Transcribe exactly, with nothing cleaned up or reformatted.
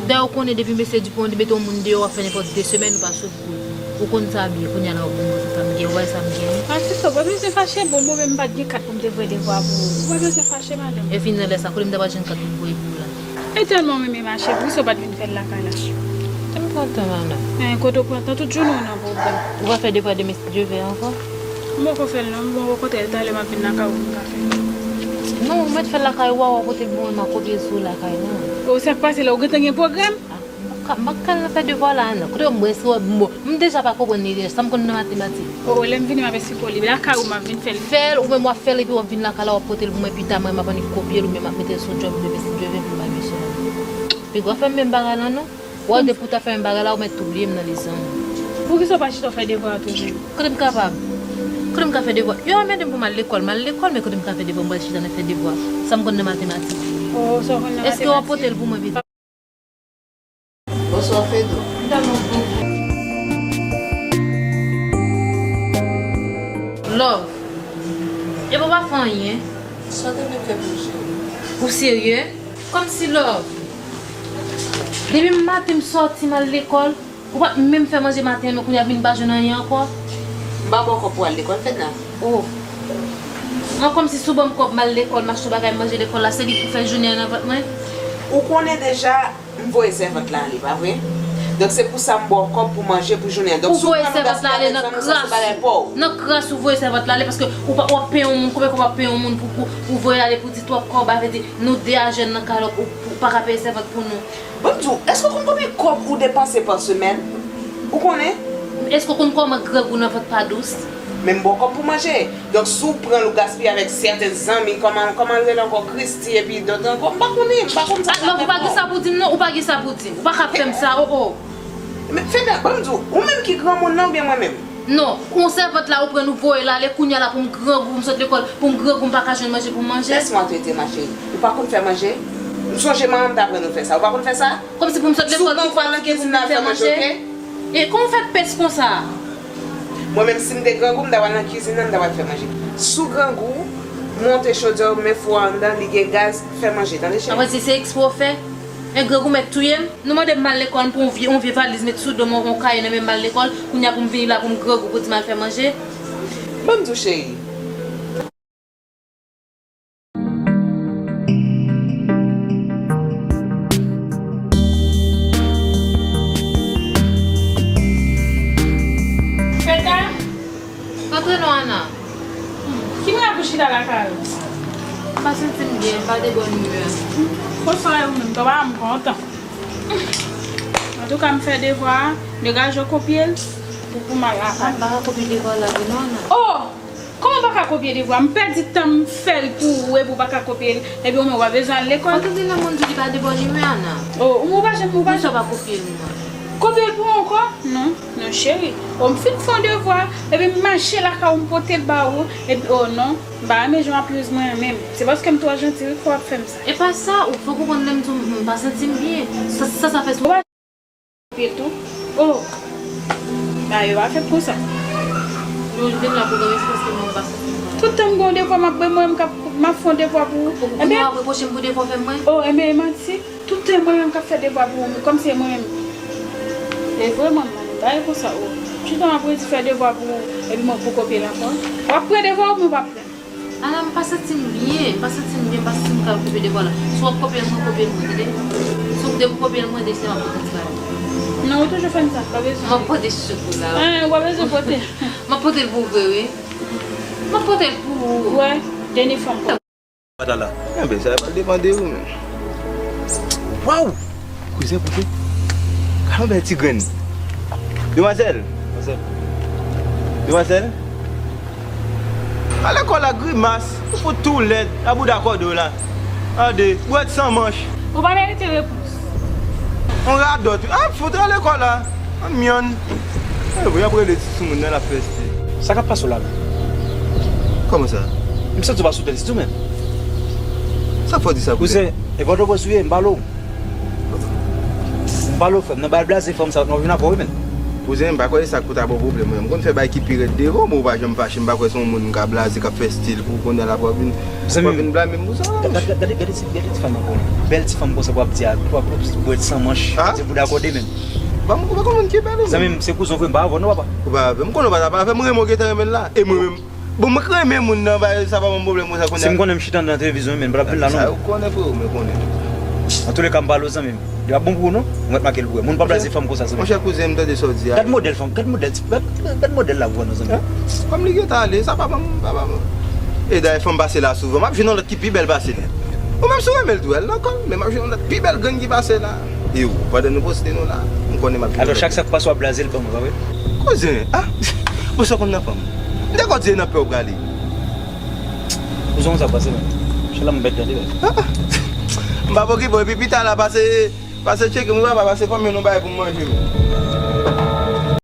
Dayè, ou konnen depi mesye Dupont mete yon moun deyò, w ap fè nenpòt de semèn ou pa sot pou l. Ou konn sa byen, kounye a la w ap vin mande sa m gen, ou wè sa m gen. Francisco, ou pa bezwen fache, bon, mwen menm m pa t gen kat pou m te voye devwa pou ou. Ou pa bezwen fache, madanm. Epi nan lè sa, kote m ta pral jwenn kat pou m voye pou ou la? E tèlman w renmen mache, poukisa w pa t vin fè l lakay la? Te m pran tan, madanm. Eh, kote w pran tan, tout jounen w nan pwoblèm. Ou pa fè devwa demen si Dye vle ankò? M poko fè l non, m poko fè l, talè m ap vin lakay ou pou m ka fè l. Non, ou mèt fè l lakay ou a, w a pote l pou mwen, m a kopye l sou lakay la. O, sa k pase la, ou gentan gen pwogram? Ah, m pa ka, m pa ka al nan fè devwa la, non. Kote mwen, si w ap, bon, m deja pa konprann li deja, sa m konn nan matematik. O, lè m vini, m ap esplike w li. Lakay ou, m ap vin fè l. Fè l, ou menm w ap fè l, epi w ap vin lakay la, w ap pote l pou mwen, epi ta mwen, m ap annik kopye l, ou menm m ap mete l sou djòb, demen si Dye vle, pou m pa gen chans. Pi gwa fè m menm bagay la, non. Wè, depi w ta fè menm bagay la, ou mèt toubliye m nan listwa. Poukisa w pa chita w fè devwa a tou menm? Kote m kapab? Kote m ka fè devwa? Yo anmède m pou m al lekòl, m al lekòl, men kote m ka fè devwa, m pral chita nan fè devwa. Sa m konn nan matematik. O, sa w konn nan matematik? Èske w ap pote l pou mwen, pitit? Bonswa, Fedou. Love. Epa w pa fè anyen. Sa w te vle fè pou m, cheri? Ou serye? Kòmsi, Love. Depi maten m sòti m al lekòl, ou pa t menm fè manje maten an, men kounye a vini m pa jwenn anyen ankò. M pa ba w kòb pou w al lekòl, Fedna? O. An, kòmsi si w ban m kòb m al lekòl, m achte yon bagay m manje lekòl la, se li pou fè jounen an nan vant mwen? Ou konnen deja, m voye sèvant la ale, pa vre? Donk, se pou sa m ba w kòb pou manje pou jounen an. Donk, si w pran nou gaspiye avèk zanmi w, sa se bagay pa w. Nan kras ou voye sèvant la ale, paske ou pa, w ap peye yon moun, konbyen kòb w ap peye yon moun pou, pou, pou voye l ale pou di twòp kòb, avèdi nou de a jwenn nan kay la, ou, ou pa ka peye sèvant pou nou. Ban m di w, èske w konn konbyen kòb ou depanse pa semèn? Ou konnen? Èske w konn kòman grangou nan vant pa dous? Men m ba w kòb pou manje. Donk, si w pran l, ou gaspiye avèk sèten zanmi, kòman, kòman l rele ankò, Christy, epi dòt ankò, m pa konnen, m pa konn sa. Ah, Love, ou pa gen sa pou di m non, ou pa gen sa pou di m. Ou pa ka fè m sa, o, o. Men, Fedna, ban m di w, ou menm ki granmoun nan oubyen mwen menm? Non, yon sèvant la ou pran nou voye l ale, kounye a la pou m grangou, pou m sot lekòl, pou m grangou, m pa ka jwenn manje pou m manje. Laisse-moi te dire, ma chérie. Ou pa konn fè manje? M sonje manman m t aprann nou fè sa. Ou pa konn fè sa? Kòmsi pou m sot lekòl, pou fatige pou m vin fè manje? E kòman w fè pès konsa? Mwen menm, si m te grangou, m ta pral nan kizin nan, m ta pral fè manje. Si w grangou, monte chodyè w, met fou a anndan, li gen gaz, fè manje, tande cheri? Apre se, se ekspre w fè? E grangou mèt touye m? Nou mande m al lekòl, m pran yon vye, yon vye valiz, met sou do m, yon kaye nan men m al lekòl, kounye a pou m vini la, pou m grangou, pou di m al fè manje? Ban m di w, cheri. Fedna? Antre non, Ana. Ki mwen ap chita lakay ou? M pa santi m byen, m pa de bòn imè. Konsa ou menm, tonton pa m kontan. Antouka, m fè devwa a, degaje w kopye l pou, pou m al lakay. Ah, m pa ka kopye devwa la vre non, Ana. Oh! Kòman w pa ka kopye devwa? M pèdi tan m fè l pou ou epi w pa ka kopye l. Epi ou menm w pa bezwen al lekòl. Fò tande nan moun di li pa de bòn imè, Ana. Oh, ou pa janm, ou pa janm. Poukisa w pa kopye l mwen? Kopye l pou ou ankò? Non, non, cheri. Oh, m fin fè yon devwa, epi m mache lakay ou, m pote l ba ou, epi, oh non, m pa renmen jan w ap use mwen an menm. Se paske m twò janti wi k fè w ap fè m sa. E pa sa, ou fòk ou konn lè m di w m pa santi m byen. Sa, sa, sa fè sou. Pil tou. Oh! Bagay yo pa fèt konsa. Non, m te la pwogram espas ke mwen m pa soti mwen. Tout tan m gen yon devwa, m ap, mwen menm k ap, m ap fè yon devwa pou ou. Ou, ou, ou ap repwoche m pou devwa w fè mwen? Oh, enben, e manti. Tout tan e mwen menm k ap fè devwa pou ou, kòmsi e mwen menm. E vre, manman, bagay konsa, oh. Tout tan m ap redi fè devwa pou ou, epi mwen pou kopye l ankò. W ap pran devwa ou, mwen p ap pran. Ana, m pa santi m byen, m pa santi m byen, m pa santi m ka kopye devwa la. Si w ap kopye l, mwen kopye l mwen, tande? Si w te pou kopye l mwen, deja m ap pote ti bagay. Non, ou toujou fè m sa, pa bezwen. M ap pote chouchou pou la. Hein, ou pa bezwen pote. M ap pote l pou vre, wi. M ap pote l pou ou. Wè, dènye fwa m. Patala. Enben, sa pa depann de ou, men. Waw! Kouzen, kouzen. Gade yon bèl ti grenn. Demwazèl. Demwazèl. Demwazèl. Al lekòl la, grimas. Ou fout tou lèd. A bouda kòde w la. Gade, bwèt san manch. Ou pa merite repons. On radòt. A, fout al lekòl la. An myann. Ann voye ap rele ti soumoun nan l ap fè esti. Sa k ap pase w la menm? Kòman sa? M santi w pa sou tèt ditou menm. Sa k fè w di sa, kouzen? Kouzen, e Pòtoprens ou ye, m pale w. M pale w, frè m, nan bay blaze fanm sa yo, nou vin avè w wi menm. Kouzen, m pa kwè se sa k pou ta ba w pwoblèm, mwen. M konn fè bagay ki pi rèd devan w, men w pa janm fache. M pa kwè se yon moun m ka blaze, k ap fè stil pou kounye a la pou w ap vin, pou w ap vin blame m pou sa. Gade, gade, gade, gade ti, gade ti fanm ankò. Bèl ti fanm konsa pou ap di a, pou ap bwè san manch. Ah? Se pou dakòde menm. Ban m, ou pa konn moun ki bèl ou menm? Zanmi m, se kouzen w vre, m pa avè w non, papa. Ou pa avè m, m konnen w pa t ap avè m, m renmen w gentan renmen l la. E mwen menm, bon, mwen k renmen moun nan, ba, sa pa ban m pwoblèm konsa kounye a. Si m konnen m chita anndan televizyon, men m pa t ap vin la non. Sa ou konnen, freo, mwen konnen. Antouleka, m pale w, zanmi m. Li pa bon pou ou non. Mwen t make l pou wè. Moun pa blaze fanm konsa, zanmi m. Monchè kouzen, m tande sa w di a. Gad modèl fanm, gad modèl ti, gad, gad modèl la pou wè non, zanmi m. Fanm li gentan ale, sa pa ban m, pa ban m. E dayè fanm pase la souvan, m ap jwenn yon lòt ki pi bèl pase l. Ou menm si w renmen l tou, al nan kò l, men m ap jwenn yon lòt pi bèl grenn ki pase la. E ou, pandan nou poste nou la, m konnen m ap jwenn yon lòt. Atò, chak sa k pase w ap blaze l ban mwen, pa vre? Kouzen, ah, bon sa w konn nan fanm. M te konn di e nan pè w prale. Kouzen, sa pase menm. Chèlè m bèt tande menm. Ah, ah. M p ap okipe w, epi pita la pase, pase tcheke m, papa, pase fanm yo nou bay pou m manje menm.